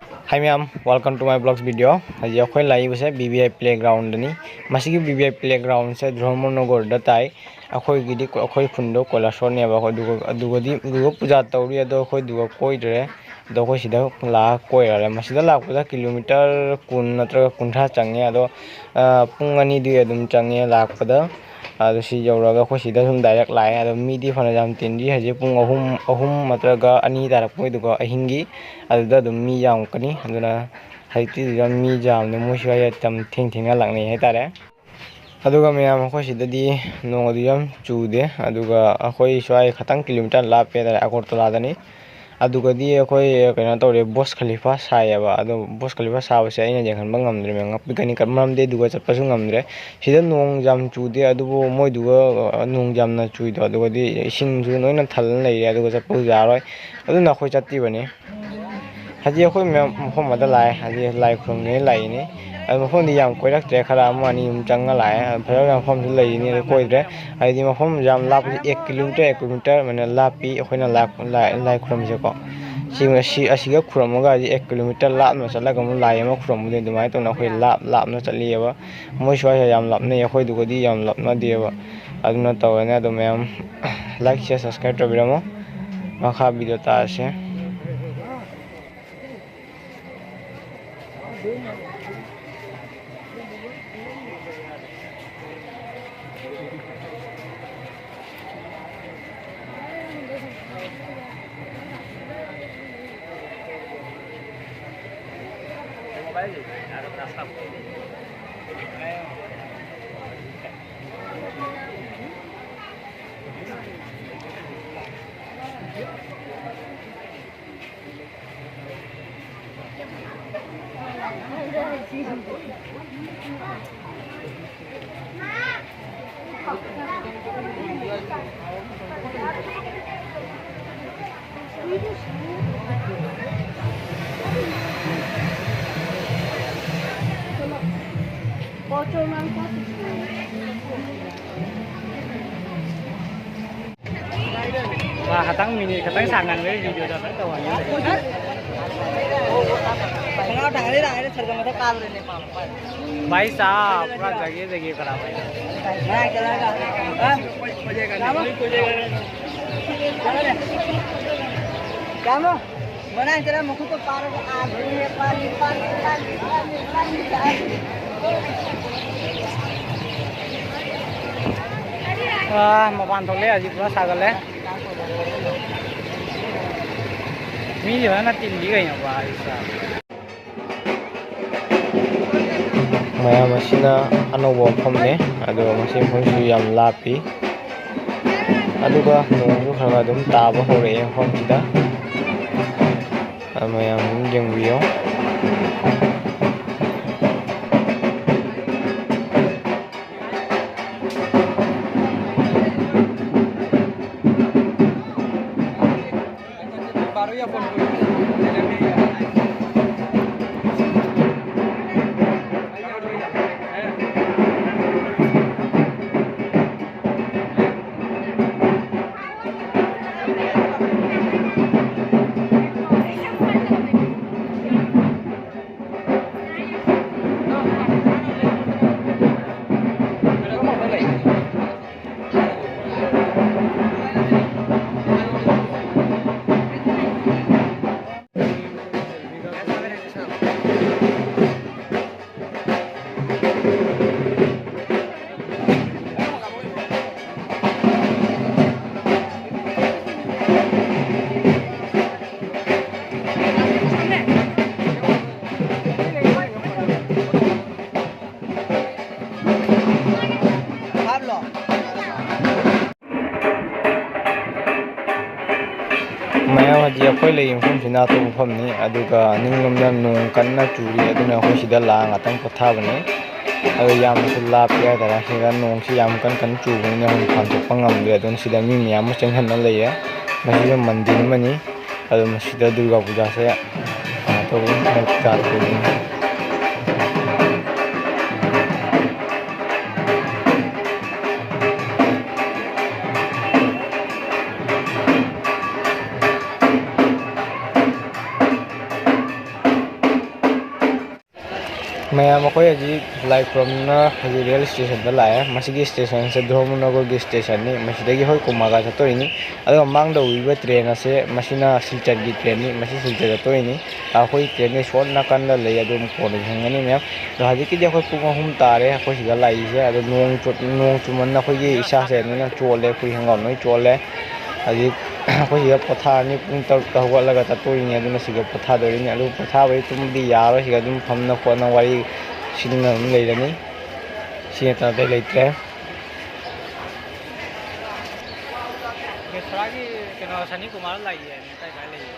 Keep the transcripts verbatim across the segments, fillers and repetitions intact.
Hi ꯃꯌꯥꯝ, welcome to my vlogs video. ꯍꯧꯖꯤꯛ ꯑꯩꯈꯣꯏ ꯂꯥꯛꯏꯕꯁꯦ B B I playgroundꯅꯤ꯫ ꯃꯁꯤꯒꯤ B B I playgroundꯁꯦ ꯙꯔꯃꯅꯒꯔꯗ ꯇꯥꯏ꯫ ꯑꯩꯈꯣꯏꯒꯤꯗꯤ, ꯑꯩꯈꯣꯏ ꯈꯨꯟꯗꯣ ꯀꯣꯏꯂꯥꯁ ꯔꯣꯗꯅꯦꯕ꯫ ꯑꯩꯈꯣꯏ ꯑꯗꯨꯒ, ꯑꯗꯨꯒꯗꯤ, ꯑꯗꯨꯒ ꯄꯨꯖꯥ ꯇꯧꯔꯤ, ꯑꯗꯣ ꯑꯩꯈꯣꯏ ꯑꯗꯨꯒ ꯀꯣꯏꯗ꯭ꯔꯦ꯫ ꯑꯗꯣ ꯑꯩꯈꯣꯏ ꯁꯤꯗ ꯂꯥꯛꯑꯒ ꯀꯣꯏꯔꯦ꯫ ꯃꯁꯤꯗ ꯂꯥꯛꯄꯗ ꯀꯤꯂꯣꯃꯤꯇꯔ ꯀꯨꯟ ꯅꯠꯇ꯭ꯔꯒ ꯀꯨꯟꯊ꯭ꯔꯥ ꯆꯪꯉꯦ꯫ ꯑꯗꯣ, ꯑ, ꯄꯨꯡ ꯑꯅꯤꯗꯤ ꯑꯗꯨꯝ ꯆꯪꯉꯦ ꯂꯥꯛꯄꯗ꯫ ꯑꯗꯣ ꯁꯤ ꯌꯧꯔꯒ ꯑꯩꯈꯣꯏ ꯁꯤꯗ ꯁꯨꯝ direct ꯂꯥꯛꯑꯦ꯫ ꯑꯗꯣ ꯃꯤꯗꯤ ꯐꯅꯌꯥꯝ ꯇꯤꯟꯗ꯭ꯔꯤ꯫ ꯍꯧꯖꯤꯛ ꯄꯨꯡ ꯑꯍꯨꯝ, ꯑꯍꯨꯝ ꯅꯠꯇ꯭ꯔꯒ ꯑꯅꯤ ꯇꯥꯔꯛꯄꯩꯗꯨꯀꯣ, ꯑꯍꯤꯡꯒꯤ꯫ ꯑꯗꯨꯗ ꯑꯗꯨꯝ ꯃꯤ ꯌꯥꯝꯃꯛꯀꯅꯤ꯫ ꯑꯗꯨꯅ ꯍꯧꯖꯤꯛꯇꯤ ꯑꯗꯨꯝ ꯃꯤ ꯌꯥꯝꯅ ꯃꯣꯏ ꯁ꯭ꯋꯥꯏꯗ ꯌꯥꯝ ꯊꯦꯡ ꯊꯦꯡꯅ ꯂꯥꯛꯅꯩ ꯍꯥꯏꯇꯥꯔꯦ꯫ ꯑꯗꯨꯒ ꯃꯌꯥꯝ, ꯑꯩꯈꯣꯏ ꯁꯤꯗꯗꯤ ꯅꯣꯡ ꯑꯗꯨ ꯌꯥꯝ ꯆꯨꯗꯦ꯫ ꯑꯗꯨꯒ ꯑꯩꯈꯣꯏ ꯁ꯭ꯋꯥꯏ ꯈꯇꯪ ꯀꯤꯂꯣꯃꯤꯇꯔ ꯂꯥꯞꯄꯦ ꯍꯥꯏꯇꯥꯔꯦ, ꯑꯒꯔꯇꯂꯥꯗꯅꯤ꯫ ꯑꯗꯨꯒꯗꯤ ꯑꯩꯈꯣꯏ ꯀꯩꯅꯣ ꯇꯧꯔꯦ, ꯕꯨꯔꯖ ꯈꯂꯤꯐꯥ ꯁꯥꯏꯌꯦꯕ꯫ ꯑꯗꯣ ꯕꯨꯔꯖ ꯈꯂꯤꯐꯥ ꯁꯥꯕꯁꯦ ꯑꯩꯅ ꯌꯦꯡꯍꯟꯕ ꯉꯝꯗ꯭ꯔꯦ ꯃꯌꯥꯝ, ꯉꯛꯄꯤꯒꯅꯤ꯫ ꯃꯔꯝꯗꯤ ꯑꯗꯨꯒ ꯆꯠꯄꯁꯨ ꯉꯝꯗ꯭ꯔꯦ꯫ ꯁꯤꯗ ꯅꯣꯡ ꯌꯥꯝ ꯆꯨꯗꯦ, ꯑꯗꯨꯕꯨ ꯃꯣꯏꯗꯨꯒ, ꯑ, ꯅꯣꯡ ꯌꯥꯝꯅ ꯆꯨꯏꯗꯣ, ꯑꯗꯨꯒꯗꯤ ꯏꯁꯤꯡꯁꯨ ꯂꯣꯏꯅ ꯊꯜꯂ ꯂꯩꯔꯦ꯫ ꯑꯗꯨꯒ ꯆꯠꯄꯁꯨ ꯌꯥꯔꯣꯏ꯫ ꯑꯗꯨꯅ ꯑꯩꯈꯣꯏ ꯆꯠꯇ꯭ꯔꯤꯕꯅꯤ꯫ ꯍꯧꯖꯤꯛ ꯑꯩꯈꯣꯏ ꯃꯌꯥꯝ ꯃꯐꯝ ꯑꯃꯗ ꯂꯥꯛꯑꯦ, ꯍꯥꯏꯗꯤ ꯂꯥꯏ ꯈꯨꯔꯨꯝꯒꯦꯅ ꯂꯥꯛꯏꯅꯤ꯫ ꯑꯗꯣ ꯃꯐꯝꯗꯤ ꯌꯥꯝ ꯀꯣꯏꯔꯛꯇ꯭ꯔꯦ, ꯈꯔ ꯑꯃ ꯑꯅꯤ ꯑꯗꯨꯝ ꯆꯪꯉ ꯂꯥꯛꯑꯦ꯫ ꯑꯗꯣ ꯐꯖ ꯐꯖꯕ ꯃꯐꯝꯁꯨ ꯂꯩꯔꯤꯅꯤ, ꯑꯗꯨ ꯀꯣꯏꯗ꯭ꯔꯦ꯫ ꯍꯥꯏꯗꯤ ꯃꯐꯝ ꯌꯥꯝ ꯂꯥꯞꯄꯁꯦ, eight kilometer, eight kilometer ꯑꯗꯨꯃꯥꯏꯅ ꯂꯥꯞꯄꯤ ꯑꯩꯈꯣꯏꯅ ꯂꯥꯏ, ꯂꯥꯏ, ꯂꯥꯏ ꯈꯨꯔꯨꯝꯕꯁꯦꯀꯣ꯫ ꯁꯤ, ꯁꯤ, ꯑꯁꯤꯒ ꯈꯨꯔꯨꯝꯃꯒ ꯍꯧꯖꯤꯛ eight kilometer ꯂꯥꯞꯅ ꯆꯠꯂꯒ ꯑꯃꯨꯛ ꯂꯥꯏ ꯑꯃ ꯈꯨꯔꯨꯝꯕꯗꯣ, ꯑꯗꯨꯃꯥꯏꯅ ꯇꯧꯅ ꯑꯩꯈꯣꯏ ꯂꯥꯞ ꯂꯥꯞꯅ ꯆꯠꯂꯤꯑꯕ꯫ ꯃꯣꯏ ꯁ꯭ꯋꯥꯏꯁꯦ ꯌꯥꯝ ꯂꯥꯞꯅꯩ, ꯑꯩꯈꯣꯏꯗꯨꯒꯗꯤ ꯌꯥꯝ ꯂꯥꯞꯅꯗꯦꯕ꯫ ꯑꯗꯨꯅ ꯇꯧꯔꯅꯤ꯫ ꯑꯗꯣ ꯃꯌꯥꯝ like, share, subscribe ꯇꯧꯕꯤꯔꯝꯃꯣ꯫ ꯃꯈꯥ video ꯇꯥꯔꯁꯦ꯫ ꯃꯥ ꯈꯇꯪ, minute ꯈꯇꯪ ꯁꯥꯡꯍꯟꯕꯒꯤ video ꯗꯣ ꯈꯔ ꯇꯧꯍꯟꯒꯦ꯫ भाई साहब, पूरा जगह जगह खराब है। क्या? ꯃꯅꯥꯛꯇꯅ ꯃꯈꯨꯠꯇꯣ ꯄꯥꯔꯒ ꯑꯥ ꯄꯥꯔꯤ, ꯄꯥꯔꯤ, ꯄꯥꯔꯤ꯫ ꯑꯥ, ꯃꯄꯥꯟ ꯊꯣꯛꯂꯛꯑꯦ ꯍꯧꯖꯤꯛ, ꯄꯨꯔꯥ ꯁꯥꯒꯠꯂꯦ꯫ ꯃꯤꯁꯦ ꯐꯖꯅ ꯇꯤꯟꯕꯤ ꯀꯩꯅꯣ ꯚꯥꯏ ꯁꯥ꯫ ꯃꯌꯥꯝ ꯑꯁꯤꯅ ꯑꯅꯧꯕ ꯃꯐꯝꯅꯦ, ꯑꯗꯣ ꯃꯁꯤ ꯃꯐꯝꯁꯤꯁꯨ ꯌꯥꯝ ꯂꯥꯞꯄꯤ꯫ ꯑꯗꯨꯒ ꯅꯣꯡꯁꯨ ꯈꯔ ꯈꯔ ꯑꯗꯨꯝ ꯇꯥꯕ ꯍꯧꯔꯛꯑꯦ ꯃꯐꯝꯁꯤꯗ꯫ ꯑ, ꯃꯌꯥꯝ ꯑꯗꯨꯝ ꯌꯦꯡꯕꯤꯌꯣ꯫ ꯃꯌꯥꯝ ꯍꯧꯖꯤꯛ ꯑꯩꯈꯣꯏ ꯂꯩꯔꯤꯕ ꯃꯐꯝꯁꯤꯅ ꯑꯇꯣꯞꯄ ꯃꯐꯝꯅꯤ, ꯑꯗꯨꯒ ꯅꯤꯡꯂꯣꯝꯗ ꯅꯣꯡ ꯀꯟꯅ ꯆꯨꯔꯤ, ꯑꯗꯨꯅ ꯑꯩꯈꯣꯏ ꯁꯤꯗ ꯂꯥꯛꯑ ꯉꯥꯛꯇꯪ ꯄꯣꯊꯥꯕꯅꯤ꯫ ꯑꯗꯣ ꯌꯥꯝꯅꯁꯨ ꯂꯥꯞꯄꯤ ꯍꯥꯏꯇꯥꯔꯦ, ꯁꯤꯗ ꯅꯣꯡꯁꯤ ꯌꯥꯝ ꯀꯟ ꯀꯟꯅ ꯆꯨꯕꯅꯤꯅ ꯃꯄꯥꯟ ꯊꯣꯛꯄ ꯉꯝꯗ꯭ꯔꯦ꯫ ꯑꯗꯨꯅ ꯁꯤꯗ ꯃꯤ ꯃꯌꯥꯝ ꯑꯃ ꯆꯪꯁꯤꯟꯅ ꯂꯩꯌꯦ꯫ ꯃꯁꯤꯁꯨ ꯃꯟꯗꯤꯔ ꯑꯃꯅꯤ꯫ ꯑꯗꯣ ꯃꯁꯤꯗ ꯗꯨꯔꯒꯥ ꯄꯨꯖꯥꯁꯦ ꯀꯩꯅꯣ ꯇꯧꯕ ꯃꯑꯣꯡ ꯇꯥꯗꯣꯏꯅꯤ꯫ ꯃꯌꯥꯝ, ꯑꯩꯈꯣꯏ ꯍꯧꯖꯤꯛ ꯂꯥꯏ ꯈꯨꯔꯨꯝꯅ ꯍꯧꯖꯤꯛ ꯔꯦꯜ ꯁ꯭ꯇꯦꯁꯟꯗ ꯂꯥꯛꯑꯦ꯫ ꯃꯁꯤꯒꯤ ꯁ꯭ꯇꯦꯁꯟꯁꯦ ꯙꯔꯃꯅꯒꯔꯒꯤ ꯁ꯭ꯇꯦꯁꯟꯅꯤ꯫ ꯃꯁꯤꯗꯒꯤ ꯑꯩꯈꯣꯏ ꯀꯨꯃꯥꯔꯒꯥ ꯆꯠꯇꯣꯏꯅꯤ꯫ ꯑꯗꯨꯒ ꯃꯥꯡꯗ ꯎꯔꯤꯕ ꯇ꯭ꯔꯦꯟ ꯑꯁꯦ, ꯃꯁꯤꯅ ꯁꯤꯜꯆꯔꯒꯤ ꯇ꯭ꯔꯦꯟꯅꯤ꯫ ꯃꯁꯤ ꯁꯤꯜꯆꯔ ꯆꯠꯇꯣꯏꯅꯤ꯫ ꯑꯩꯈꯣꯏ ꯇ꯭ꯔꯦꯟꯁꯦ ꯁꯣꯝ ꯅꯥꯀꯟꯗ ꯂꯩ, ꯑꯗꯨꯝ ꯀꯣꯟꯅ ꯌꯦꯡꯒꯅꯤ ꯃꯌꯥꯝ꯫ ꯑꯗꯣ ꯍꯧꯖꯤꯛꯀꯤꯗꯤ ꯑꯩꯈꯣꯏ ꯄꯨꯡ ꯑꯍꯨꯝ ꯇꯥꯔꯦ ꯑꯩꯈꯣꯏ ꯁꯤꯗ ꯂꯥꯛꯏꯁꯦ꯫ ꯑꯗꯣ ꯅꯣꯡ ꯆꯨ-, ꯅꯣꯡ ꯆꯨꯃꯟꯗꯅ ꯑꯩꯈꯣꯏꯒꯤ ꯏꯁꯥꯁꯦ ꯂꯣꯏꯅ ꯆꯣꯠꯂꯦ, ꯐꯨꯔꯤꯠ ꯈꯣꯡꯒ꯭ꯔꯥꯎ ꯂꯣꯏ ꯆꯣꯠꯂꯦ꯫ ꯍꯧꯖꯤꯛ ꯑꯩꯈꯣꯏ ꯁꯤꯗ ꯄꯣꯊꯥꯔꯅꯤ, ꯄꯨꯡ ꯇꯔꯨꯛꯇ ꯍꯧꯒꯠꯂꯒ ꯆꯠꯇꯣꯔꯤꯅꯤ꯫ ꯑꯗꯨꯅ ꯁꯤꯗ ꯄꯣꯊꯥꯗꯣꯔꯤꯅꯤ꯫ ꯑꯗꯨ ꯄꯣꯊꯥꯕꯒꯤ ꯇꯨꯝꯕꯗꯤ ꯌꯥꯔꯣꯏ, ꯁꯤꯗ ꯑꯗꯨꯝ ꯐꯝꯅ ꯈꯣꯠꯅ ꯋꯥꯔꯤ ꯁꯤꯅ ꯑꯗꯨꯝ ꯂꯩꯔꯅꯤ꯫ ꯁꯤ ꯅꯠꯇꯅ ꯑꯇꯩ ꯂꯩꯇ꯭ꯔꯦ꯫ ꯃꯦꯁ꯭ꯔꯥꯒꯤ ꯀꯩꯅꯣ, ꯁꯅꯤ ꯀꯨꯃꯥꯔ ꯂꯥꯛꯏ ꯍꯥꯏꯅꯦ, ꯀꯥꯏ ꯀꯥꯏ ꯂꯩꯒꯦ?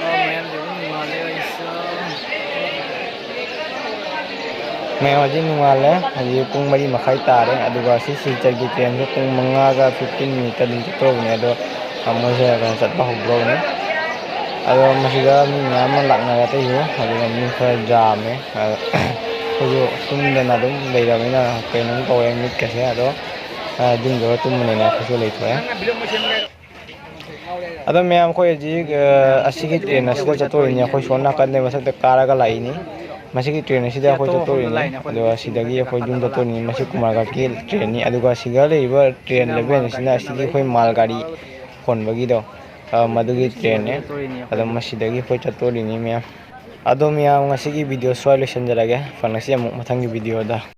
ꯑꯣ, ꯃꯌꯥꯝꯁꯦ ꯑꯗꯨꯝ ꯅꯣꯡꯉꯥꯜꯂꯦ ꯑꯩꯁꯨ꯫ ꯃꯌꯥꯝ ꯍꯧꯖꯤꯛ ꯅꯣꯡꯉꯥꯜꯂꯦ꯫ ꯍꯧꯖꯤꯛ ꯄꯨꯡ ꯃꯔꯤ ꯃꯈꯥꯏ ꯇꯥꯔꯦ꯫ ꯑꯗꯨꯒ ꯁꯤ ꯁꯤꯜꯆꯔꯒꯤ ꯇ꯭ꯔꯦꯟꯁꯦ ꯄꯨꯡ ꯃꯉꯥꯒ fifteen minute ꯑꯗꯨꯝ ꯆꯠꯇꯧꯔꯕꯅꯦ꯫ ꯑꯗꯣ ꯃꯣꯏꯁꯦ ꯀꯩꯅꯣ ꯆꯠꯄ ꯍꯧꯗ꯭ꯔꯕꯅꯤ꯫ ꯑꯗꯣ ꯃꯁꯤꯗ ꯃꯤ ꯃꯌꯥꯝ ꯑꯃ ꯂꯥꯛꯅꯔ ꯇꯧꯔꯤꯕ, ꯑꯗꯨꯒ ꯃꯤ ꯈꯔ ꯌꯥꯝꯃꯦ꯫ ꯑꯗꯣ ꯑꯩꯈꯣꯏꯁꯨ ꯇꯨꯝꯗꯅ ꯑꯗꯨꯝ ꯂꯩꯔꯕꯅꯤꯅ ꯀꯩꯅꯣꯝ ꯇꯧꯔꯦ ꯃꯤꯠꯀꯁꯦ꯫ ꯑꯗꯣ, ꯑ, ꯌꯨꯝꯗ ꯇꯨꯝꯕꯅꯤꯅ ꯑꯩꯈꯣꯏꯁꯨ ꯂꯩꯊꯣꯛꯑꯦ꯫ ꯑꯗꯣ ꯃꯌꯥꯝ, ꯑꯩꯈꯣꯏ ꯍꯧꯖꯤꯛ, ꯑ, ꯑꯁꯤꯒꯤ ꯇ꯭ꯔꯦꯟ ꯑꯁꯤꯗ ꯆꯠꯇꯣꯔꯤꯅꯤ꯫ ꯑꯩꯈꯣꯏ ꯁꯣꯝ ꯅꯥꯀꯟꯗꯩ ꯃꯊꯛꯇ ꯀꯥꯔꯒ ꯂꯥꯛꯏꯅꯤ꯫ ꯃꯁꯤꯒꯤ ꯇ꯭ꯔꯦꯟ ꯑꯁꯤꯗ ꯑꯩꯈꯣꯏ ꯆꯠꯇꯣꯔꯤꯅꯤ꯫ ꯑꯗꯣ ꯑꯁꯤꯗꯒꯤ ꯑꯩꯈꯣꯏ ꯌꯨꯝ ꯆꯠꯇꯣꯔꯤꯅꯤ꯫ ꯃꯁꯤ ꯀꯨꯃꯥꯔꯒꯥꯠꯀꯤ ꯇ꯭ꯔꯦꯟꯅꯤ꯫ ꯑꯗꯨꯒ ꯁꯤꯗ ꯂꯩꯔꯤꯕ ꯇ꯭ꯔꯦꯟ eleven ꯑꯁꯤꯅ ꯑꯁꯤꯒꯤ ꯑꯩꯈꯣꯏ ꯃꯥꯜ ꯒꯥꯔꯤ ꯍꯣꯟꯕꯒꯤꯗꯣ, ꯑ, ꯃꯗꯨꯒꯤ ꯇ꯭ꯔꯦꯟꯅꯦ꯫ ꯑꯗꯣ ꯃꯁꯤꯗꯒꯤ ꯑꯩꯈꯣꯏ ꯆꯠꯇꯣꯔꯤꯅꯤ ꯃꯌꯥꯝ꯫ ꯑꯗꯣ ꯃꯌꯥꯝ, ꯉꯁꯤꯒꯤ ꯚꯤꯗꯤꯑꯣ ꯁ꯭ꯋꯥꯏ ꯂꯣꯏꯁꯤꯟꯖꯔꯒꯦ꯫ ꯐꯪꯅꯁꯤ ꯑꯃꯨꯛ ꯃꯊꯪꯒꯤ ꯚꯤꯗꯤꯑꯣꯗ꯫